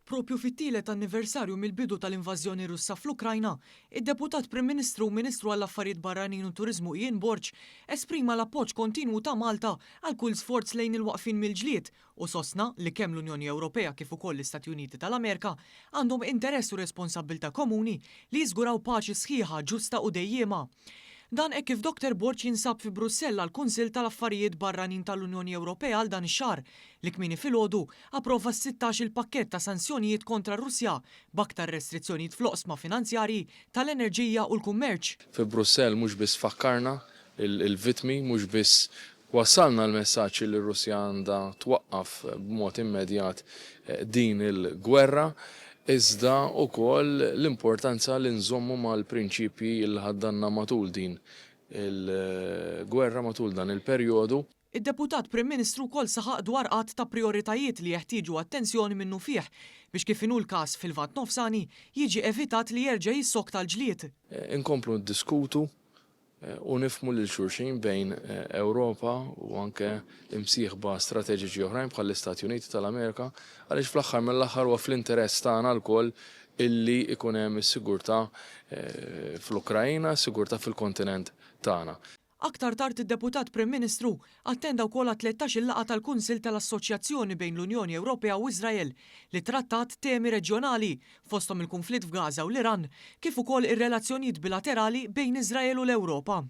Propju fit-tielet anniversarju mill-bidu tal-invażjoni Russa fl-Ukrajna, id-Deputat Prim Ministru u Ministru għall-Affarijiet Barranin u Turiżmu Ian Borg esprima l-appoġġ kontinwu ta' Malta għal kull sforz lejn il-waqfien mill-ġlied u sostna li kemm l-Unjoni Ewropea kif ukoll l-Istati Uniti tal-Amerika għandhom interess u responsabbiltà komuni li jiżguraw paċi sħiħa, ġusta u dejjiema. Dan hekk kif Dr Borg jinsab fi Brussell għall-Kunsill tal-Affarijiet Barranin tal-Unjoni Ewropea għal dan ix-xahar, li kmieni filgħodu approva s-sittax-il pakkett ta' sanzjonijiet kontra r-Russja b'aktar restrizzjonijiet fl-oqsma finanzjarji, tal-enerġija u l-kummerċ. Fi Brussell mhux biss fakkarna l-vittmi, mhux biss wassalna l-messaġġ li r-Russja għandha twaqqaf b'mod immedjat din il-gwerra, iżda wkoll l-importanza li nżommu mal-prinċipji li ħaddanna matul din il-gwerra, matul dan il-perjodu. Id-Deputat Prim Ministru wkoll saħaq dwar għadd ta' prijoritajiet li jeħtieġu attenzjoni minnufih biex kif inhu l-każ fil-Lvant Nofsani jiġi evitat li jerġa' jissokta l-ġlied. Inkomplu niddiskutu u nifhmu lil xulxin bejn Ewropa u anke imsieħba strateġiċi oħrajn bħall-Istati Uniti tal-Amerika għaliex fl-aħħar mill-aħħar huwa fl-interess tagħna lkoll illi jkun hemm is-sigurtà fl-Ukraina, s-sigurtà fil-kontinent tagħna. Aktar tard id-Deputat Prim Ministru attenda wkoll għat-tlettax-il laqgħa tal-Kunsill tal-Assoċjazzjoni bejn l-Unjoni Ewropea u Iżrael li trattat temi reġjonali fosthom il-kunflitt f'Gaza u l-Iran kif ukoll ir-relazzjonijiet bilaterali bejn Iżrael u l-Ewropa.